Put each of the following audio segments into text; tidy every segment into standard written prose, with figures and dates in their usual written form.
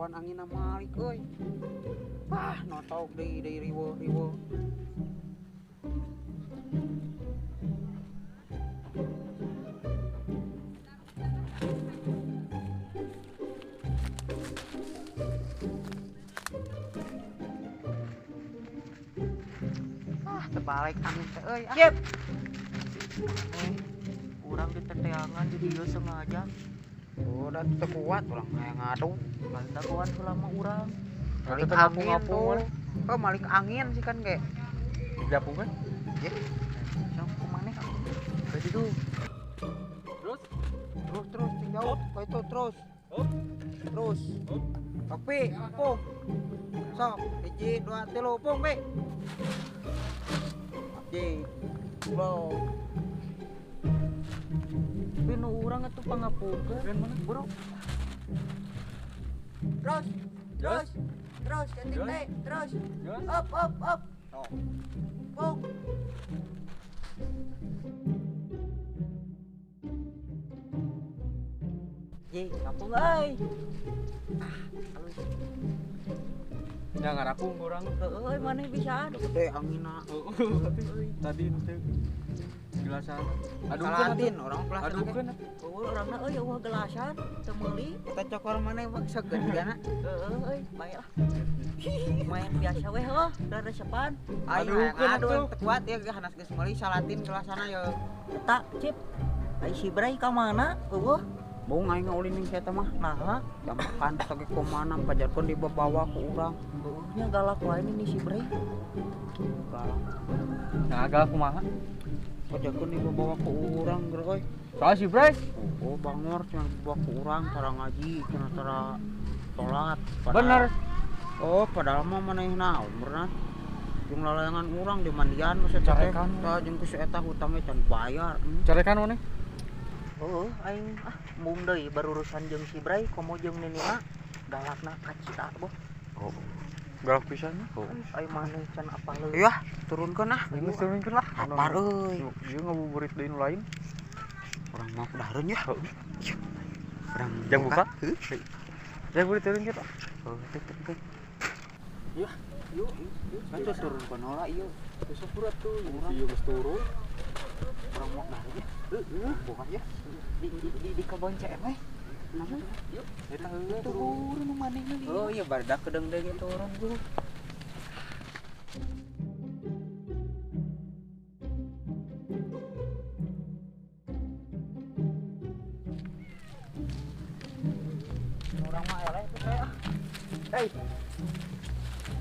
Kawan anginna malik euy. Wah, notok deui deui riweuh-riweuh. Ah, terbalik angin teh euy. Cip. Urang diteteangan jadi ieu sengaja. Udah teu kuat urang hayang ngadu. Lain dagoan heula mah urang. Malik angin tuh. Oh, malik angin sih kan ge. Digapung kan? Ya. Sok kumaneh? Berarti tuh. Terus? Terus terus jauh. Kau itu terus. Terus. Tapi, pung. Sok, 1 2 3 pung, be. Ji. Bro. Tapi nu urang atuh pangapungkeun. Bro. Terus. Terus. Terus cantik teh, terus. Up up up. Pung. Ye, ngapung euy. Ah, halus. Ya ngarapung urang. Heueuh, maneh bisaan. Gede anginna. Heeh, tadi teh gelasan. Aduh, salatin orang gelasan. Aduhkeun. Eueuh urangna euy eueuh gelasan, teu meuli. Kita cokor maneh maksakeun jigana. Heueuh euy, bae lah. Main biasa weh heuh, resepan. Aduh, aduh, teu kuat ya hanas geus meuli salatin gelasana ye. Eta, Cip. Ai si Bray ka mana? Eueuh. Bung aing ngaulin ning saya mah. Naha, jam makan sage kumana pajarkeun dibawa ku urang. Beuhnya galak wae ini si Bray. Galak. Nah, galak kumaha? Pajarkeun dibawa ku urang geus euy. Saha si Bray? Oh, bangor cenah dibawa ku urang tara ngaji, cenah tara salat. Bener. Oh, padahal mah manehna umurna jeung lalayangan urang di mandian mah teh. Tah jeung ku si eta hutangnya can bayar. Carekan maneh? Heueuh, aing ah embung deui barurusan jeung si Bray komo jeung ninina galakna kacita boh. Oh. Galak pisan. Oh. Aing maneh can apaleun. Iya, turunkeun ah. Geus turunkeun lah. Lapar euy. Ieu ngabuburit deui nu lain. Urang mah dahareun ya. Heeh. Urang jang buka. Heuh. Jang buka turunkeun ah. Heuh, teh. Iya, yuk, yuk. Atuh turunkeun heula ieu. Geus berat tuh. Ieu geus turun. Urang mau dahareun ya. Heeh, buka ya. Di kebon CM eh. Kenapa? Yuk, eta heueuh turun nu manehna di. Oh iya barudak kedeung deui turun tuh. Urang mah eleh tuh teh ah. Hei.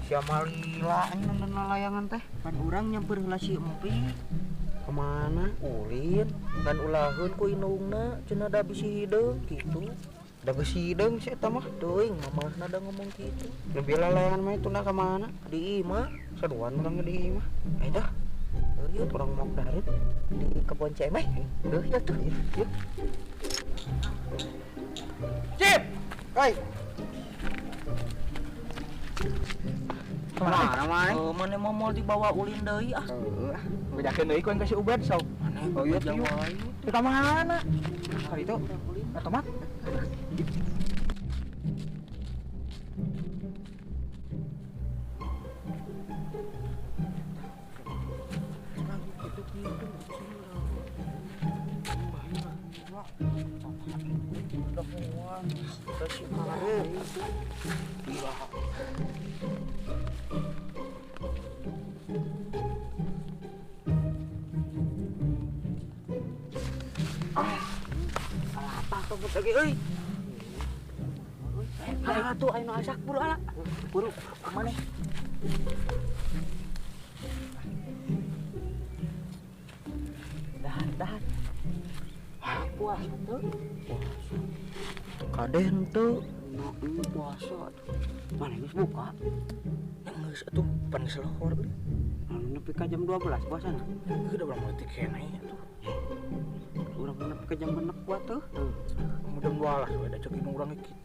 Sia malila anjing nonton layangan teh. Pan urang nyamper heula si Empi. Kemana? Ulin, kan ulaheun ku indungna cenah da bisi hideung kitu. Da bisi hideung si eta mah. Teuing mamahna da ngomong kitu. Lebih lalayangan mah tunda ka mana? Di imah. Saduan urang di imah. Eh dah. Ieu urang mau dahareun di kebon CM eh. Heuh ya tuh. Yuk. Cip. Hei. Kemana maneh? Oh, maneh mah moal dibawa ulin deui ah. Heueuh. Bejakeun deui ku aing ka si Ubed sok. Maneh? Oh iya tuh. Ka mana? Ka ditu. Otomat. Lagi euy. Ala tuh aya nu asak buru ala. Buru maneh. Dahar dahar. Puasa teu? Puasa. Kade henteu. Nah, puasa atuh. Maneh geus buka? Geus atuh pan geus lohor euy. Nepi ka jam 12 puasana. Heuh da urang mah keneh atuh. Urang nepi ka jam 6 kuat tuh. Jam 12 we da ceuk indung urang ge kitu.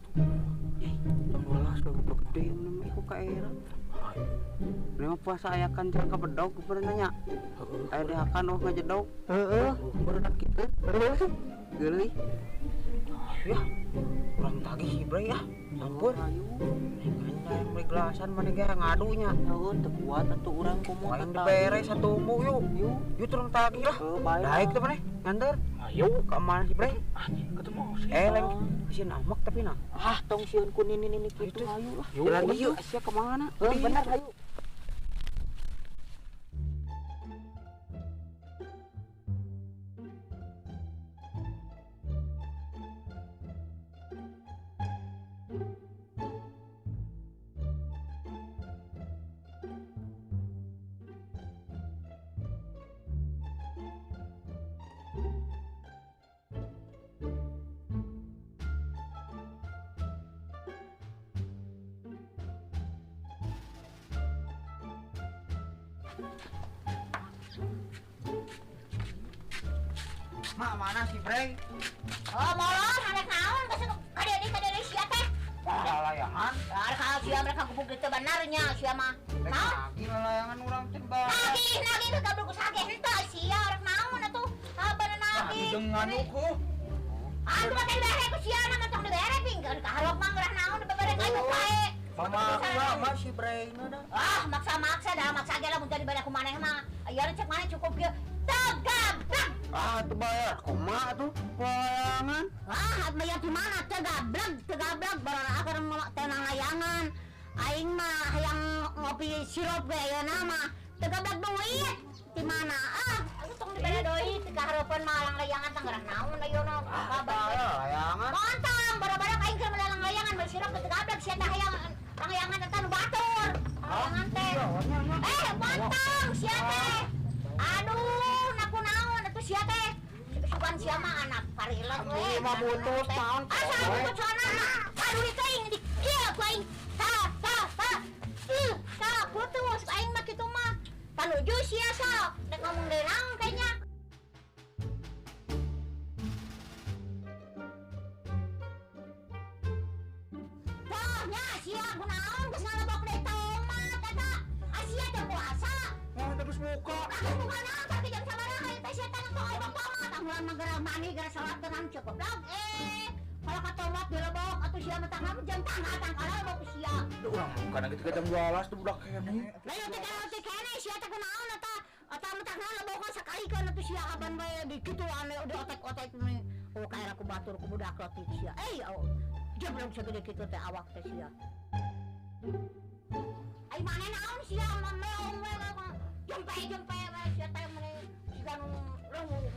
Jam 12 we gede mah iku ka era. Ini mah puasa aya kan can kabedog beureuh nanya. Aya dihakan oh ngajedog. Heeh, beureuh kitu. Heeh. Geuleuh. Ya. Urang tagih si Bray ah. Sampur. Ayo. Neng beli gelasan mana ge ngadunya. Heuh, teu kuat atuh urang komo Aing dibere satu umbu yuk. Yuk. Yuk turun tagih lah. Heuh, bae. Daik teh maneh nganter. Ayo. Ka mana si Bray? Anjing ketemu sih. Leng sieun amek tapi nah. Ah, tong sieun ku nini-nini kitu ayo lah. Yuk. Lagi yuk sia ka mana? Heuh, bener ayo. Mak mana si Bray? Oh, molor arek naon geus ka deui sia teh. Lalayangan. Arek ka sia mereka gubuk teu bener nya sia mah. Naon? Lagi lalayangan urang teh bae. Nagih nagih ka bungkus hage henteu sia arek naon atuh? Abana nagih. Jeung nganu ku. Atuh mah teh dibere ku sia mah tong dibere pingkeun ka hareup mah ngerah naon dibere ka ieu bae. Mama, mah si Bray na dah. Ah, maksa-maksa dah, maksa ge lah mun teu dibere ku maneh mah. Aya cek maneh cukup kieu. Tegablek. Ah, tuh bayar. Kumaha tuh? Layangan. Ah, bayar di mana? Tegablek, tegablek barang akar tenang layangan. Aing mah hayang ngopi sirup ge ayeuna mah. Tegablek duit di mana? Ah, aku tong dibere deui teu kahareupeun mah lang layangan teh ngerah naon ayeuna. Kabar. Layangan. Montong, barang-barang aing keur melang layangan beli sirup teh tegablek sia teh hayang layangan teh nu batur. Layangan teh. Montong sia teh. Aduh, naku naon atuh sia teh. Sugan sia mah anak parilet we. Mah putus naon. Asa putus sana. Aduh teuing di kieu ku aing. Ta ta ta. Ta putus aing mah kitu mah. Panuju sia sok. Dek ngomong deui naon kayaknya. Tah nya sia kunaon geus ngalebok deui tomat eta. Asia teh puasa. Wah, terus buka. Aku buka naon tapi jam sabaraha ieu teh sia teh ngetong tomat. Urang mah geura mani geura salat tenang cukup dong. Kalau ka tomat dilebok atuh sia mah tanggal jam tanggal tanggal lebok sia. Urang bukan gitu ke jam 12 tuh budak keneh. Lah ieu teh kana teh keneh sia teh kunaon eta? Eta mah tanggal lebok sakalikeun atuh sia aban bae di kitu ane di otek-otek ni. Oh kaera ku batur ku budak leutik sia. Jeblok sagede kitu teh awak teh sia. Ai maneh naon sia meong we jempe-jempe we sia teh meni siga nu leunguh.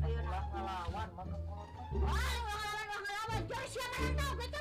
Ayeuna ngalawan mah ka kolot. Ah, ngalawan ngalawan jor sia mah tau kitu